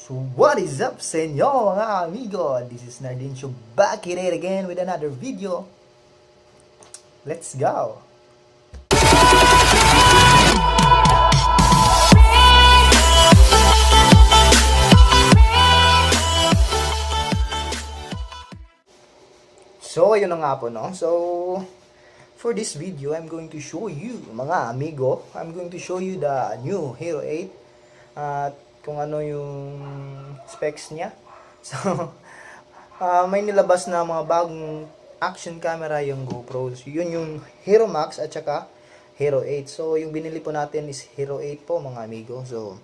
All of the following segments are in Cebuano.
So what is up sa inyo, mga amigo? This is Nardincho back here again with another video. Let's go! So ayun na nga po, no? So for this video, I'm going to show you, mga amigo, I'm going to show you the new Hero 8 at kung ano yung specs niya. So, may nilabas na mga bagong action camera yung GoPro. So, yun yung Hero Max at saka Hero 8. So, yung binili po natin is Hero 8 po, mga amigo. So,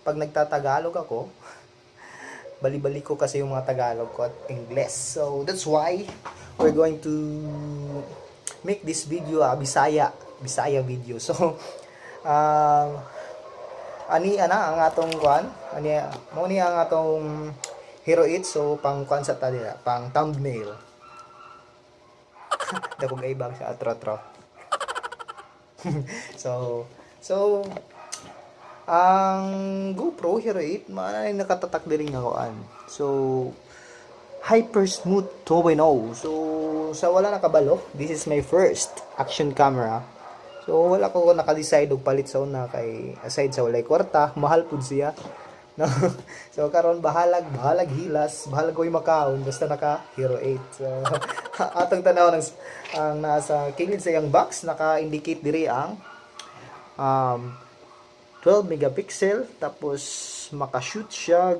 pag nagtatagalog ako, bali-bali ko kasi yung mga Tagalog ko at Ingles. So, that's why we're going to make this video a Bisaya video. So, ani ana ang atong kuan, ani mao ni ang atong Hero 8. So pang kuan sa ta dira, pang thumbnail. Dako ibang sa atro-atro. So ang GoPro Hero 8 maanay nakatatak diri nga kuan. So Hyper Smooth 2.0. So sa wala nakabalo, this is my first action camera. So wala ko naka-decide og palit sa una kay aside sa walay kwarta, mahal pud siya. No? So karon bahalag hilas, bahalag ko'y makaon basta naka Hero 8. So atong tanaw ng ang nasa kilid sa iyang box, naka-indicate diri ang 12 megapixel, tapos maka-shoot siya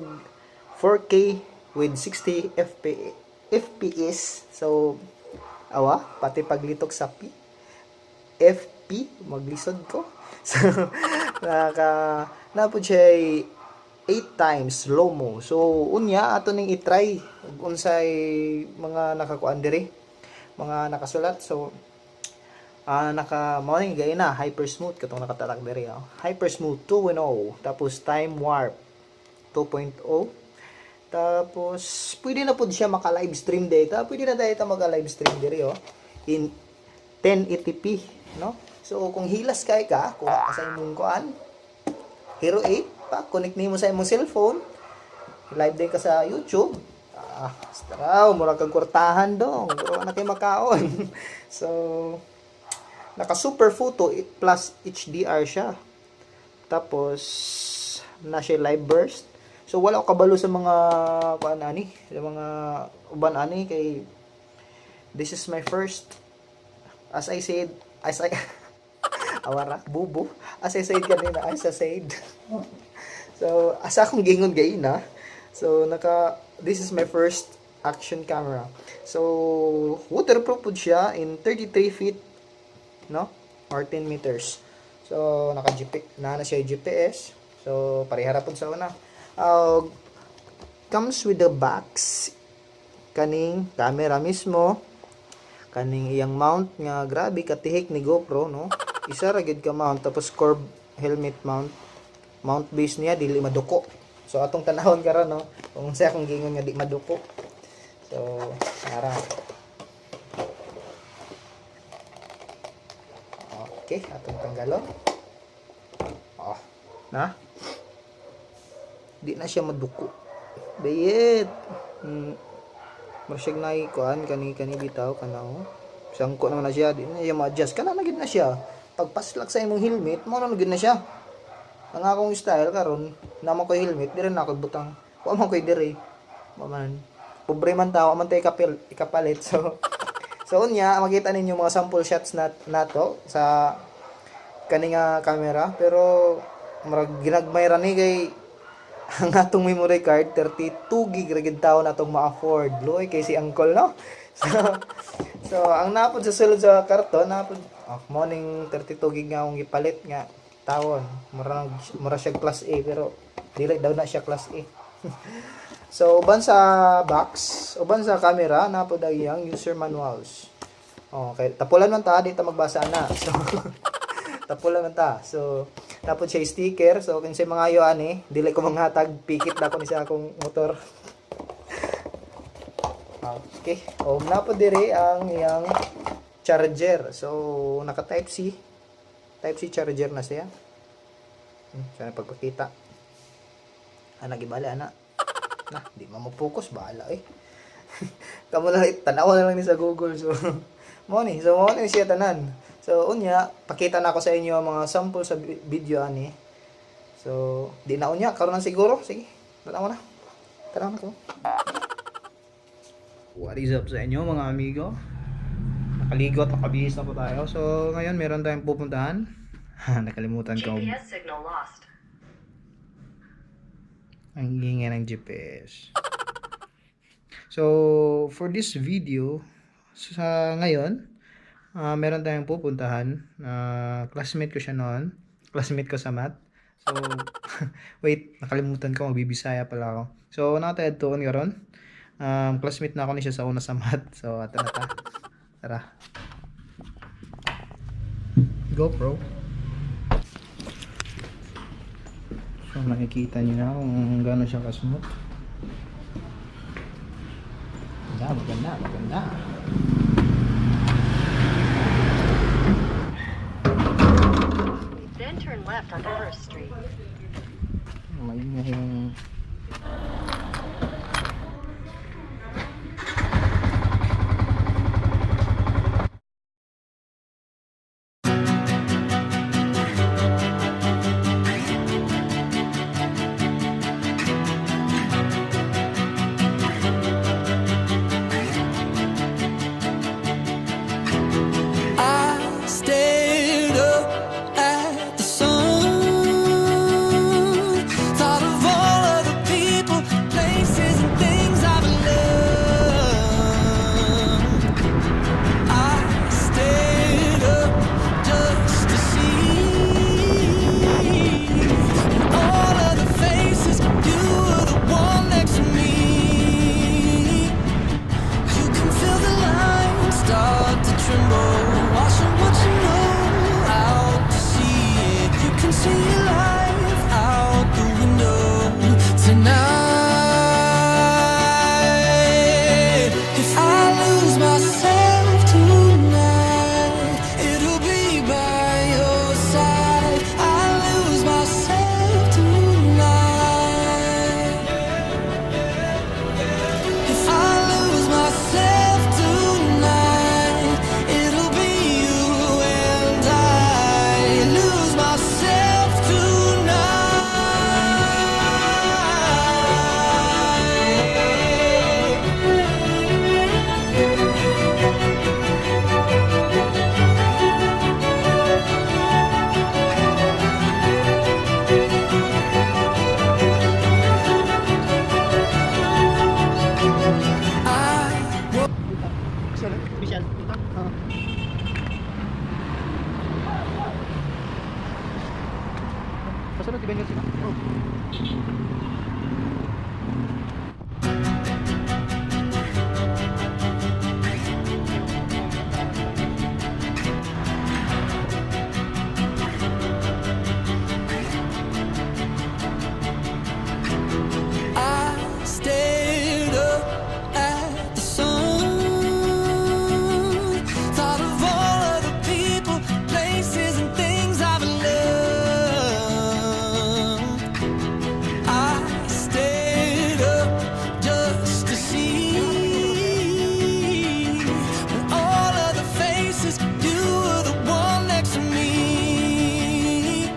4K with 60 FPS. So awa, pati paglitok sa P FP, maglisod ko. So naka na po siya 8 times slow-mo. So unya ato ning i-try ug unsay mga nakakuan diri, mga nakasulat. So naka mao ning gay na hyper smooth katong nakatatak diri, oh. Hyper smooth 2.0, tapos time warp 2.0, tapos pwede na pud siya maka live stream data. Pwede na data maka live stream diri, oh, in 1080p, no? So kung hilas kay ka, kuha ka sa imong kuan Hero 8 pa, connect nimo sa imong cellphone, live din ka sa YouTube. Ah, straw, mura kang kwartahan dong. Mura na kay makaon. So naka super photo plus HDR siya. Tapos na siya live burst. So wala ko kabalo sa mga kuan ani, sa mga uban ani kay this is my first, as I said, as I awara bubo, as I said kanina, as I said. So asa akong gingon gaina. So naka this is my first action camera. So waterproof pud siya in 33 feet, no? Or 10 meters. So naka GP na na siya GPS. So parehara pud sa una. Comes with the box, kaning camera mismo, kaning iyang mount nga grabe katihik ni GoPro, no? Isa ra gyud ka mount, tapos curve helmet mount, mount base niya dili maduko. So atong tanawon karon, no, kung unsa akong giingon nga di maduko. So tara, okay, atong tanggalon. Oh, na di na siya maduko dayet. Murag nay kuan kani kani bitaw kana, oh. Sangko naman na siya, di na siya ma-adjust. Kana na gid na siya. Pagpaslak sa imong helmet, mo na gid na siya. Ang akong style karon, namo ko helmet, dire na ako butang. Wa man koy dire. Wa man. Pobre man ta, wa man tay ikapil, ikapalit. So unya makita ninyo mga sample shots na nato sa kani nga camera, pero murag ginagmay ra ni kay ang atong memory card 32 gig ra gid taon atong ma-afford. Luoy kay si uncle, no? So ang napod sa sulod sa karton napod, oh, mo ning 32 gig nga akong gipalit nga tawon. Mura mura siya class A, pero dili daw na siya class A. So uban sa box, uban sa camera, napod ang iyang user manuals. Okay, tapulan man ta, di ta magbasa na. So tapulan man ta. So napod siya sticker. So kinsay mangayo ani, dili ko manghatag, pikit na ko ni sa akong motor. Okay. O napod diri ang iyang charger. So naka type C. Type C charger na siya. Sana pagpakita. Ana gibali ana. Na, di man mo focus, bahala eh. Kamo na tanaw na lang ni sa Google. So mo ni, so mo ni siya tanan. So unya, pakita na ako sa inyo ang mga sample sa video ani. So di na unya karon na siguro. Sige, tanaw na. Tanaw na ko. What is up sa inyo, mga amigo? Nakaligo at nakabihis na po tayo. So ngayon meron tayong pupuntahan. Nakalimutan ko. GPS signal lost. Ang ingay ng GPS. So, for this video, sa ngayon, meron tayong pupuntahan. Classmate ko siya noon. Classmate ko sa math. So, wait, nakalimutan ko, magbibisaya pala ako. So, naa tay adtuon karon. Classmate na ako ni siya sa una sa math. So, ato na ta. Tara. GoPro. So, makikita niyo na kung gaano siya ka-smooth. Maganda, maganda, maganda. Then turn left onto First Street. Maingay yung. I stared up at the sun. Thought of all of the people, places, and things I've loved. I stayed up just to see all of the faces. You were the one next to me. You can feel the lines start to tremble, washing what you know out to sea. You can see your life out the window tonight. If I lose myself tonight, it'll be by your side. I lose myself tonight. If I lose myself tonight, it'll be you and I. Lose myself tonight. I Official. Oo. Pasunod, iba sila. Oh. I stared up at the sun. Thought of all of the people, places, and things I've loved. I stayed up just to see all of the faces. You were the one next to me.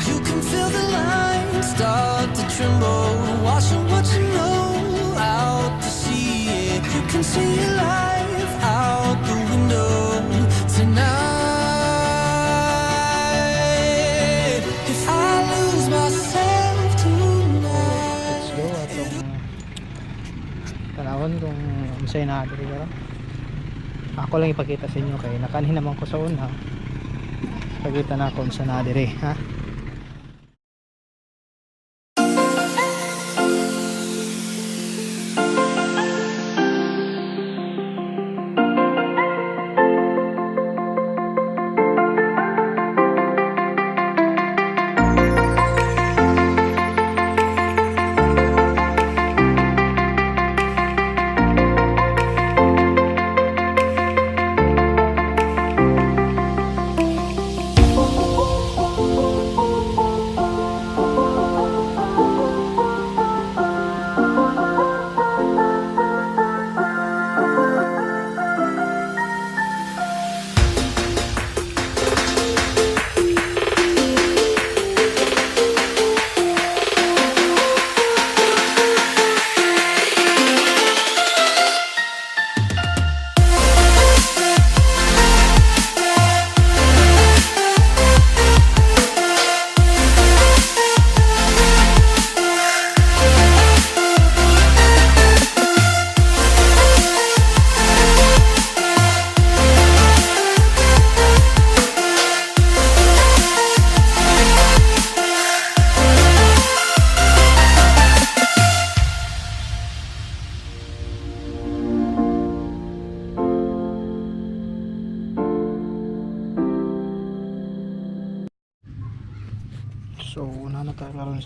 You can feel the lines start to tremble, washing what you know out to sea. You can see your life out the window tonight. If I lose myself tonight. Let's go atong tanawon kung unsay naa diri karon. Ako lang ipakita sa inyo kay nakanhi naman ko sa una. Pakita na ako unsa naa diri, ha.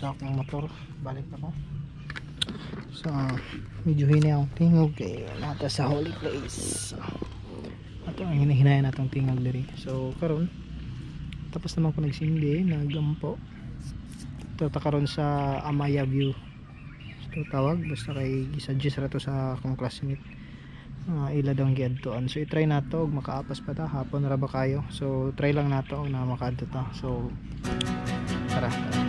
Sa akong motor. Balik na ko. So, medyo hinay akong tingog kay naa ta sa holy place. So, ato ang hinahinayan natong tingog diri. So, karon tapos naman ko nagsindi, nagampo. Ito ta karon sa Amaya View. So, tawag basta kay gisuggest ra to sa akong classmate. Ila daw ang giadtuan. So i-try nato og makaapas pa ta, hapon ra ba kayo. So try lang nato og na makaadto ta. So tara, tara.